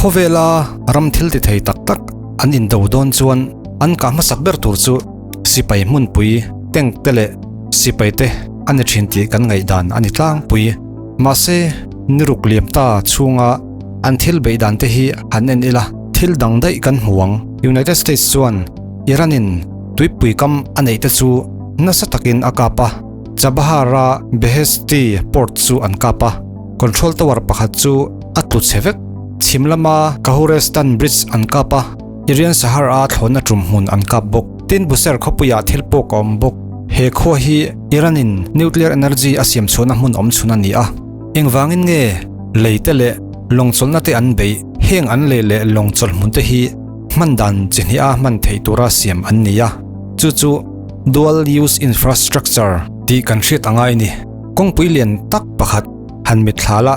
Khawvela ram thil ti thei tak tak an indo dawn chuan an kah hmasak ber tur chu sipai hmunpui tank te leh sipai te a ni thin tih kan ngaihdan a ni tlangpui. Mahse, niruk liam ta chhunga an thil beih dan te hi han en ila thil dang daih kan hmu ang. United States chuan Iran-in tuipui kam a neih te chu nasa takin a kap a, Chabahar-a Beheshti port chu an kap a, control tower pakhat chu a tlu chhe vek. Chhim lama Kahurestan bridge an kap a, Irian Sahar-a thlawhna tum hmun an kap bawk. Tin Bushehr khawpuiah thil pawk a awm bawk. He khua hi Iran-in nuclear energy a siam chhuahna hmun awm chhun a ni a. Engvangin nge lei te leh lawng chawlhna te an beih? Heng an lei leh lawng chawlh hmun te hi hman dan chi hniha hman theih tura siam an ni a. Chu chu dual use infrastructure tih kan hriat a ngai ni. Kawngpui lian tak pakhat han mitthla la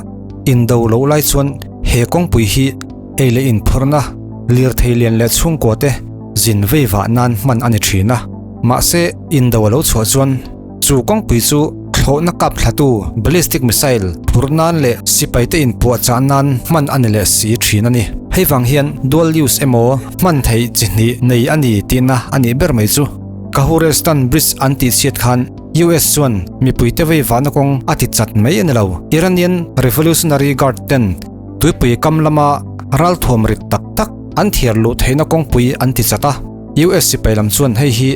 indo loh lai chuan he kawngpui hi ei leh inphurhna, lirthei lian leh chhungkua te zin vei vah nan hman a ni thin a. Mahse, indo a lo chhuah chuan chu kawngpui chu thlawhna kap thlatu ballistic missile phurh nan leh sipai te inpuahchah nan hman a ni leh si thin a ni. Hei vang hian dual use emaw hman theih chi hnih nei a ni tihna a nih ber mai chu. Kahurestan Bridge an tihchhiat khan US chuan mipuite vei vahna kawng a ti chat mai a ni lo. Iranian Revolutionary Guard ten tuipui kam lama ralthuam rit tak tak an thiar luh theihna kawngpui an ti chat a. US sipai lam chuan hei hi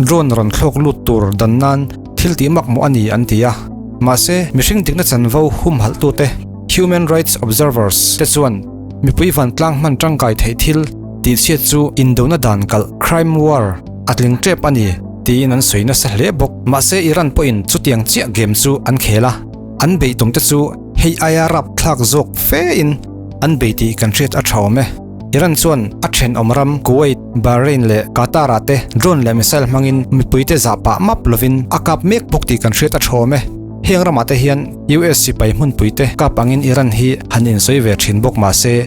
drone rawn thlawk lut tur dan nan thil tih makmawh a ni an ti a. Mahse, mihring dikna chanvo humhalhtute, human rights observers, te chuan mipui vantlang hman tangkai theih thil tihchhiat chu indona dan kalh, crime war, a tling tep a ni tiin an sawi nasa hle bawk. Mahse Iran pawhin chutiang chiah game chu an khel a, an beih tum te chu hei aia rap thlak zawk fe in an bei tih kan hriat a tha awm e. Iran chuan a thenawm ram Kuwait, Bahrain leh Qatar ah te drone leh missile hmangin mipui te zah pah map lovin a kap mek bawk tih kan hriat a tha awm e. Heng ramah te hian US sipai hmunpui te kap angin Iran hi han insawi ve thin bawk mahse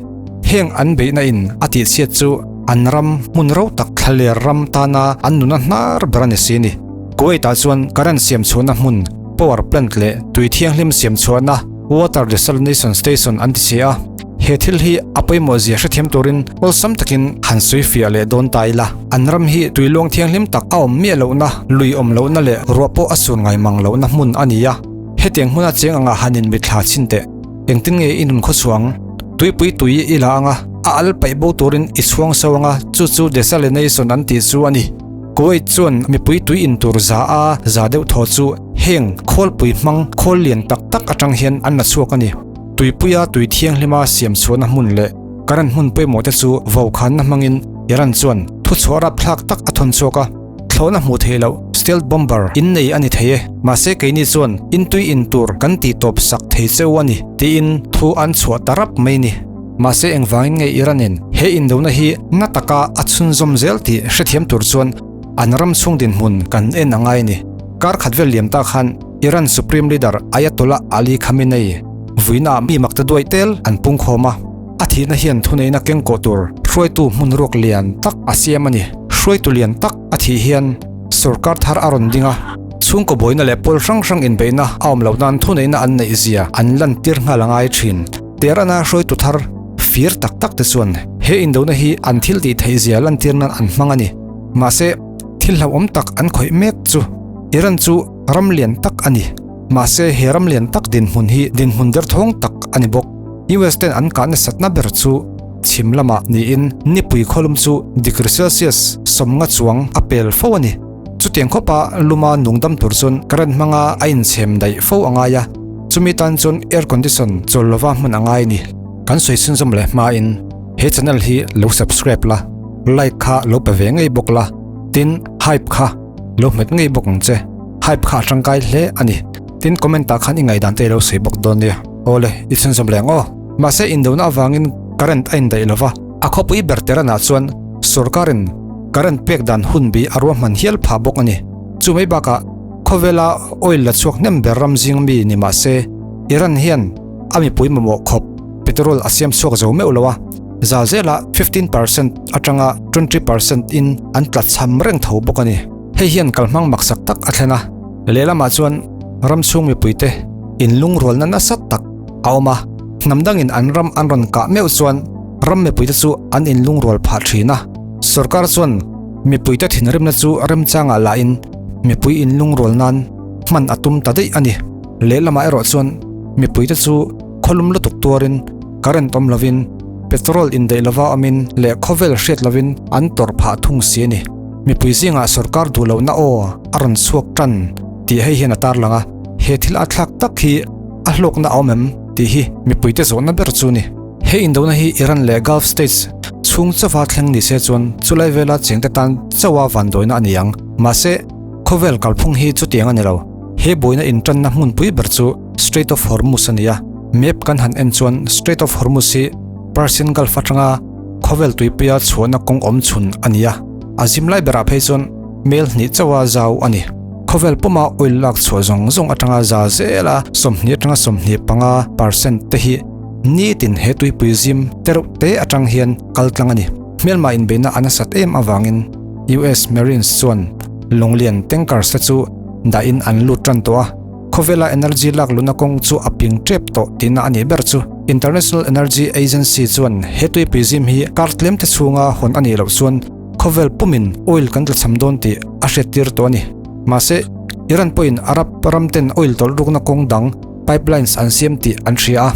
heng an beihna in a tihchhiat chu An ram hmun ro tak thlaler ram tana an nuna hnar ber a ni si ni. Kuwait ah chuan current siam chhuahna hmun, power plant leh tui thianghlim siam chhuahna, water desalination station an ti che a. He thil hi a pawimawh zia hrethiam turin awlsam takin han sawi fiah leh dawn ta ila. An ram hi tui luang thianghlim tak a awm miah lohna, lui awm lohna leh ruah pawh a sur ngai mang lohna hmun a ni a. Hetiang hmuna cheng anga han inmitthla chhin teh. Engtin nge i nun khawchhuang? Tuipui tui i la anga, a al paih bo turin i chhuang so anga, chu chu desalination an tih chu a ni. Kuwait chuan mipui tui in tur za a za deuh thaw chu heng khawlpui hmang khawl lian tak tak atang hian an la chhuak a ni. Tuipuia tui thianghlima siam chhuahna hmun leh current hmun pawimawh te chu vokhanna hmangin Iran chuan thuchhuah rapthlak tak a thawn chhuak a. Thlawhna hmuh theih loh stealth bomber in nei a ni thei e, mahse keini chuan intui in tur kan tih tawp sak thei cheu a ni tiin thu an chhuah ta rap mai ni. Mahse engvangin nge Iran-in he indona hi na taka a chhunzawm zel tih hrethiam tur chuan an ram chhung dinhmun kan en a ngai a ni. Kar khat vel liam ta khan Iran Supreme Leader Ayatollah Ali Khamenei vuinaah mi makta duai tel an pungkhawm a. A thihna hian thuneihna keng kawh tur hruaitu hmun ruak lian tak a siam a ni. Hruaitu lian tak a thih hian sorkar thar a rawn ding a, chhungkaw buaina leh pawl hrang hrang inbeihna a awm loh nan thuneihna an neih zia an lantir nghal a ngai thin. Tehran-a hruaitu thar fir tak tak te chuan he indona hi an thil tih theih zia lantir nan an hmang a ni. Mahse, thil hlauhawm tak an khawih mek chu Iran chu ram lian tak a ni. Mahse, he ram lian tak dinhmun hi dinhmun derthawng tak a ni bawk. US ten an kah nasatna ber chu chhim lamah niin nipui khawlum chu degree Celsius 50 chuang a pel fo a ni. Chutiang khawpa luma nungdam tur chuan current hmanga a inchhem daih fo a ngai a, chumi tan chuan air condition chawl lova hmun a ngai a ni. Kan sawi chhunzawm leh hmain he channel hi lo subscribe la, like kha lo pe ve ngei bawk la, tin hype kha lo hmet ngei bawk ang che. Hype kha a tangkai hle a ni. Tin comment ah khan i ngaihdan te i lo sawi bawk dawn nia. Awle, i chhunzawm leh ang aw. Mahse indona avangin current a indaih lova, a khawpui ber Tehran-ah chuan sorkarin current pek dan hun bi a ruahman hial phah bawk a ni. Chu mai bakah khawvela oil la chhuak hnem ber ram zing mi ni mahse Iran hian a mipui mamawh khawp petrol a siam chhuak zo meuh lo a, za zela 15% atanga 20% in an tlachham reng tho bawk a ni. Hei hian kalhmang maksak tak a thlen a, lehlamah chuan ram chhung mipuite inlungrualna nasa tak a awm a, hnam dangin an ram an rawn kah meuh chuan ram mipuite chu an inlungrual phah thin a. Sorkar chuan mipuite thinrimna chu remchangah lahin mipui inlungrual nan hman a tum ta daih a ni. Lehlamah erawh chuan mipuite chu khawlum lutuk tuarin current awm lovin, petrol indaih lova awmin leh khawvel hriat lovin an tawrh phah thung si a ni. Mipui zingah sorkar duh lohna aw a rawn chhuak tan tih hei hian a tarlang a, he thil a thlak tak hi a hlawkna a awm em tih hi mipuite zawhna ber chu a ni. He indona hi Iran leh Gulf States chhung chauha thleng ni se chuan chulai vela chengte tan chauha vanduaina a ni ang. Mahse, khawvel kalphung hi chutiang a ni lo. He buaina intanna hmunpui ber chu Strait of Hormuz a ni a. Map kan han en chuan Strait of Hormuz hi Persian Gulf atanga khawvel tuipuia chhuahna kawng awm chhun a ni a. A zim lai berah phei chuan mel hnih chauha zau a ni. Khawvel puma oil lak chhuah zawng zawng atanga za zela 20 atanga 25 percent te hi nitin he tuipui zim tereuh te atang hian kal tlang a ni. Hmelma inbeihna a nasat em avangin US Marines chuan lawnglian tankers te chu dahin an lut tan tawh a, khawvela energy lak luna kawng chu a ping tep tawh tihna a nih ber chu. International Energy Agency chuan he tuipui zim hi kar tlem te chhunga hawn a nih loh chuan khawvel pumin oil kan tlachham dawn tih a hriattir tawh a ni. Mahse, Iran pawhin Arab ram ten oil tawlh rukna kawng dang pipelines an siam tih an hria a,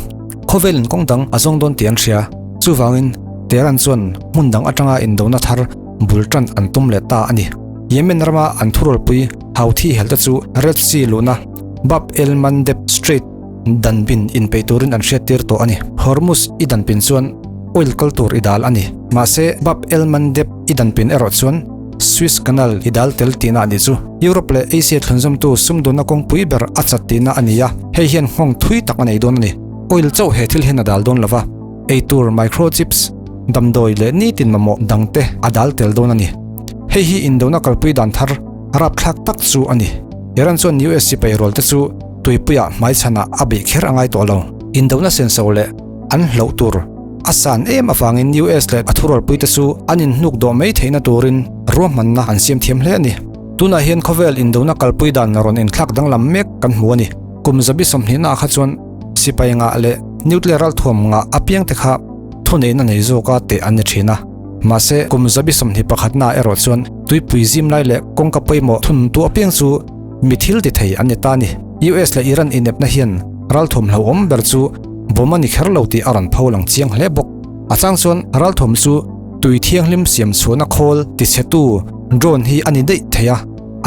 khawvelin kawng dang a zawng dawn tih an hria. Chuvangin, Tehran chuan hmun dang atanga indona thar bul tan an tum leh ta a ni. Yemen rama an thurawlpui Houthi helte chu Red Sea luhna Bab el Mandeb Strait danpin inpeih turin an hriattir tawh a ni. Hormuz i danpin chuan oil kal tur i dal a ni. Mahse, Bab el Mandeb i danpin erawh chuan Suez Canal i dal tel tihna a nih chu. Europe leh Asia thlunzawmtu sumdawnna kawngpui ber a chat tihna a ni a, hei hian nghawng thui tak a nei dawn a ni. Oil chauh he thil hian a dal dawn lo va, eitur microchips, damdawi leh nitin mamawh dangte a dal tel dawn a ni. Hei hi indona kalpui dan thar rapthlak tak chu a ni. Iran chuan US sipai rualte chu tuipuiah hmaichhanah a beih kher a ngai tawh lo. Indona senso leh an hloh tur a san em avangin US leh a thurualpuite chu an inhnuk dawh mai theihna turin ruahmanna an siam thiam hle a ni. Tunah hian khawvel indona kalpui dan rawn inthlak danglam mek kan hmu a ni. Kum zabi sawmhnihnaah kha chuan sipai ngah leh nuclear ralthuam ngah apiangte kha thuneihna nei zawka teh an ni thin a. Mahse, kum 21 na erawh chuan tuipui zim lai leh kawngka pawimawh thununtu apiang chu mi thil ti thei an ni ta a ni. US leh Iran inepna hian ralthawm hlauhawm ber chu bomb a ni kher lo tih a rawn pho lang chiang hle bawk. A chang chuan ralthawm chu tui thianghlim siam chhuahna khawl tichhetu drone hi a ni daih thei a.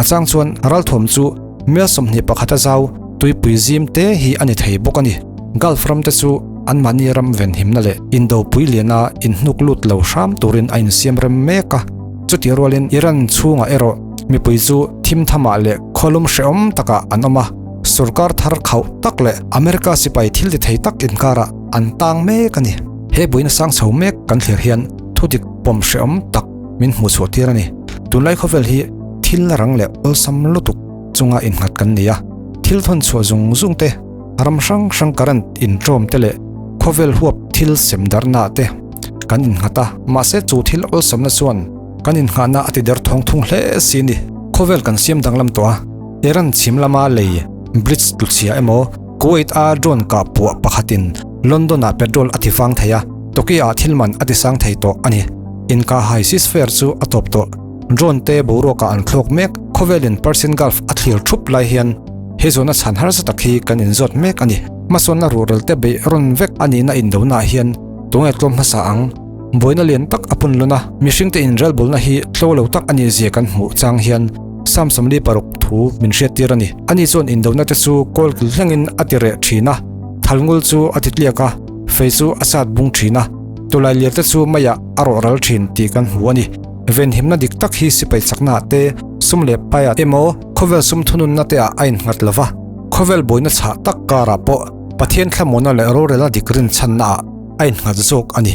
A chang chuan ralthawm chu mel 21 a zau tuipui zim te hi a ni thei bawk a ni. Gulf ram te chu anmahni ram venhimna leh indopui liana inhnuk lut lo hram turin a insiam rem mek a. Chutih rualin Iran chhungah erawh mipui chu thim thamah leh khawlum hrehawm takah an awm a, sorkar thar khauh tak leh America sipai thil ti thei tak inkarah an tang mek a ni. He buaina sang chho mek kan thlir hian thudik pawm hrehawm tak min hmuh chhuah tir a ni. Tunlai khawvel hi thil rang leh awlsam lutuk chunga innghat kan ni a, thil thawn chhuah zung zung te, Ram hrang hrang current intawm te leh khawvel huap thil sem darhna te kan innghat a, mahse chu thil awlsamna chuan kan innghahna a ti der thawng thung hle si ni. Khawvel kan siam danglam tawh a, Iran chhim lama lei bridge tluchhia emaw Kuwait a drone kah puah pakhatin London ah petrol a ti vang thei a, Tokyo ah thil man a ti sang thei tawh a ni. Inkahhai ceasefire chu a tawp tawh. Drone te boruakah an thlawk mek. Khawvelin Persian Gulf a thlir thup lai hian he zawhna chhan harsa tak hi kan inzawt mek a ni. Hmasawnna ruhrel te beih rawn vek a nihna indonaah hian tunge tlawm hmasa ang? Buaina lian tak a pun lun a, mihringte inrelbawlna hi tlo lo tak a nih zia kan hmuh chang hian Psalm 46 thu min hriattir a ni. Ani chuan indona te chu kawl kil thlengin a ti reh thin a, thalngul chu a ti tliak a, fei chu a sat bung thin a, tawlai lian te chu meiah a rawh ral thin tih kan hmu a ni. Venhimna dik tak hi sipai chaknaah te, sum leh paiah emaw khawvel sum thununna te ah a innghat lo va, khawvel buaina chhah tak karah pawh Pathian thlamuanna leh rorelna dik rinchhannaah a innghat zawk a ni.